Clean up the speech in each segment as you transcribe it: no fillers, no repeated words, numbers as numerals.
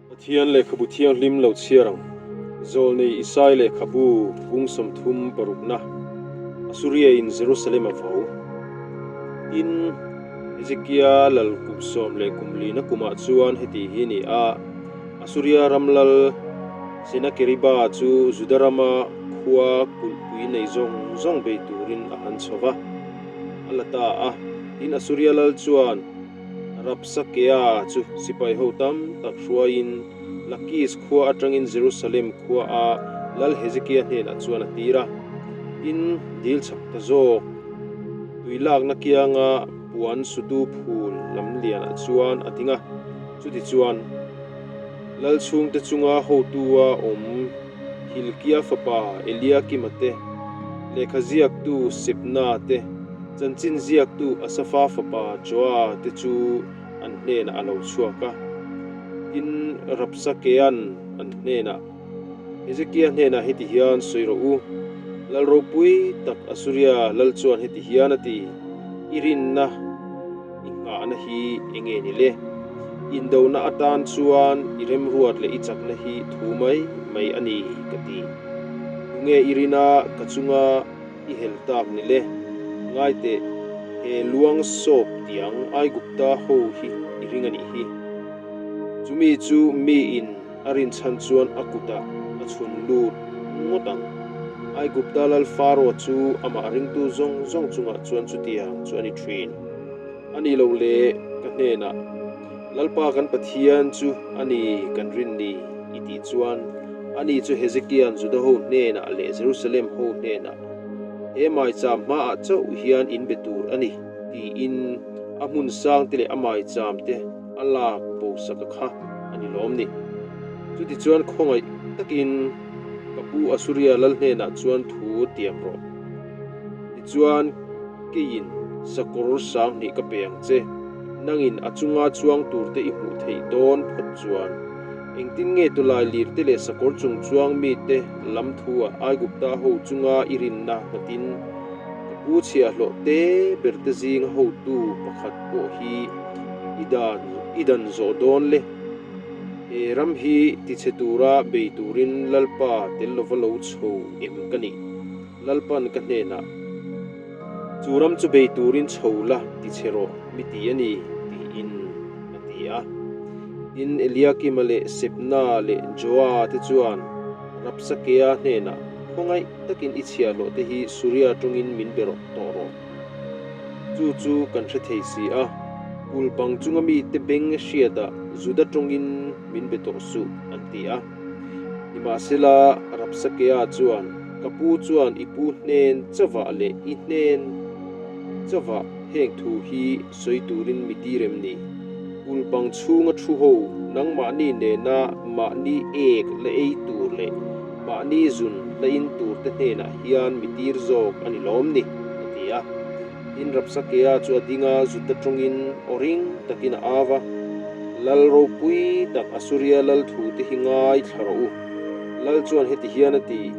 Pathian lehkhabu thianghlim lo chhiar ang. Zawlnei Isai lehkhabu bung 30 parukna, Asuria in Jerusalem a vau. Tin, Hezekia lal kum sawm leh kum lina kumah chuan heti hi a ni a, Asuria ram lal Senakeriba chu Juda rama khua kulhpui nei zawng zawng bei turin a han chho va, a la ta a. Tin, Asuria lal chuan Rabsakea chu sipai ho tam tak hruaiin Lakis khua atangin Jerusalem khua a Lal Hezekia hnenah chuan a tir a. Tin, dil chak ta zawk tui lakna kianga puan sutu phul lam lianah chuan a ding a. Chutichuan, Lal chhungte chunga hotua awm Hilkia fapa Eliakima te, lehkha ziaktu Sebna te, chanchin ziaktu Asafa fapa Joa te chu an hnenah a lo chhuak a. Tin, Rabsakea'n an hnenah, Hezekia hnenah heti hian sawi rawh u, Lal ropui tak Asuria lal chuan heti hian a ti, I rinna i nghahna hi enge ni le? Indona atan chuan i remruat leh i chakna hi thu mai mai a ni ka ti. Tunge i rina ka chunga i hel tak ni le? Ngai teh, he luang sawp tiang Aigupta ho hi i ring a nih hi. Chumi chu miin A rinchhan chuan a kutah a chhun lut ngawt ang. Aigupta lal Faro chu amah ringtu zawng zawng chungah chuan chutiang chu a ni thin. A ni lo le, ka hnenah, Lalpa kan Pathian chu a ni kan rin ni, i tih chuan, ani chu Hezekia'n Juda ho hnenah leh Jerusalem ho hnenah, He maicham hmaah chauh hian in be tur a ni, tiin a hmun sangte leh a maichamte a lak bosaka kha a ni lawm ni. Chutichuan khawngaih takin ka pu Asuria lal hnenah chuan thu tiam rawh. Tichuan keiin sakawr sanghnih ka pe ang che, nangin a chunga chuang turte i hmuh theih dawn phawt chuan engtin nge tawlai lirte leh sakawr chung chuang mite lam thu-ah Aigupta ho chunga i rinna nghatin ka pu chhiahhlawh te berte zinga hotu pakhat pawh hi I dan i dan zawh dawn le. He ram hi tichhe tura bei turin Lalpa tel lova lo chho em ka nih? Lalpan ka hnenah, Chu ram chu bei turin chho la tichhe rawh mi ti a ni, tiin a ti a. Tin, Eliakima leh Sebna leh Joa te chuan Rabsakea hnenah, Khawngaih takin i chhiahhlawh te hi Suria tawngin min be rawh tawh rawh. Chu chu kan hre thei si a, kul bang chunga mite beng hriatah Juda tawngin min be tawh suh, an ti a. Nimahsela, Rabsakea chuan, Ka pu chuan i pu hnen chavah leh i hnen chavah heng thu hi sawi turin mi tir em ni? Kul bang chhunga thu ho nangmahni nena mahni ek la ei tur leh Mahni zun la in tur te hnenah hian mi tir zawk a ni lawm ni? a ti a. Tin, Rabsakea chu a ding a, Juda tawngin aw ring takin a au a, Lal ropui tak Asuria lal thu te hi ngaithla rawh u. Lal chuan heti hian a ti,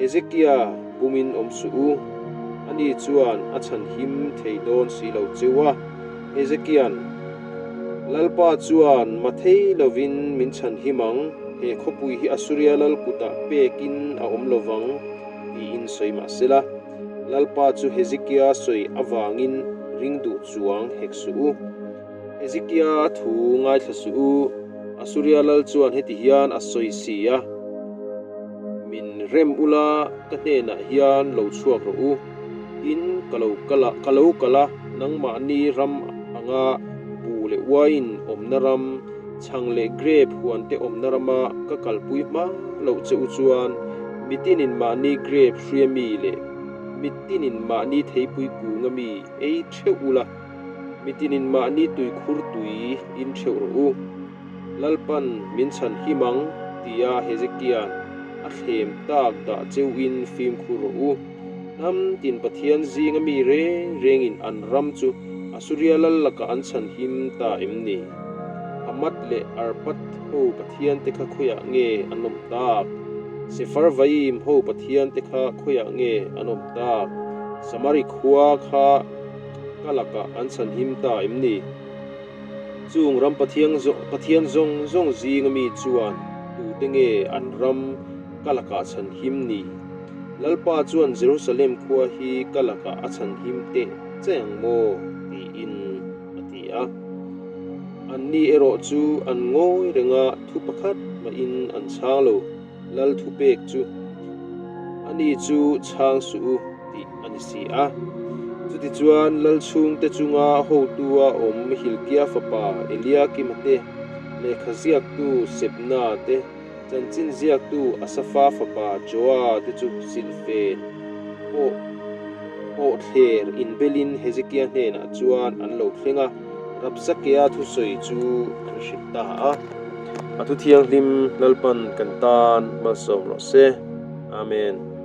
Hezekia, bumin awm suh u. Ani chuan a chhan him thei dawn si lo cheu a. Hezekia'n, Lalpa chuan ma thei lovin min chhan him ang. He khawpui hi Asuria lal kutah pekin a awm lo vang, tiin sawi mah sela, Lalpa chu Hezekia sawi avangin ring duh chuang hek suh u. Hezekia thu ngaithla suh u, Asuria lal chuan heti hian a sawi si a, Min rem ula, ka hnenah hian lo chhuak rawh u, tin ka lo kal a, ka lo kal a, nangmahni ram anga buh leh uaiin awmna ram, Chhang leh grape huan te awmna rama ka kalpui hma loh che u chuan mitinin mahni grape hria mi leh mitinin mahni theipui kunga mi ei theuh ula, mitinin mahni tuikhur tui in theuh rawh u. Lalpan min chhan him ang tia Hezekia'n a thlem tak dah cheuhin fimkhur rawh u. Hnam tin Pathian zinga mi reng rengin an ram chu Asuria lal lakah an chhan him ta em ni? Hamath leh Arpad ho pathian te kha khawiah nge an awm tak? Sepharvaim ho pathian te kha khawiah nge an awm tak? Samari khua kha ka lakah an chhan him ta em ni? Chung ram Pathian zawng zawng zinga mi chuan tute nge an ram ka lakah chhanhim ni? Lalpa chuan Jerusalem khua hi ka lakah a chhanhim teh che ang maw? tiin a ti a. Anni erawh chu an ngawi reng a, thu pakhat mahin an chhang lo. Lal thupek chu, Ani chu chhang suh u, tih a ni si a. Chutichuan Lal chhungte chunga hotua awm Hilkia fapa Eliakima te, lehkha ziaktu Sebna te, chanchin ziaktu Asafa fapa Joa te chu silhfen pawh pawh thler inbelin Hezekia hnenah chuan an lo thleng a, Rabsakea thusawi chu an hrilh ta a. A thu thianghlim Lalpan kan tan malsawm rawh se. Amen.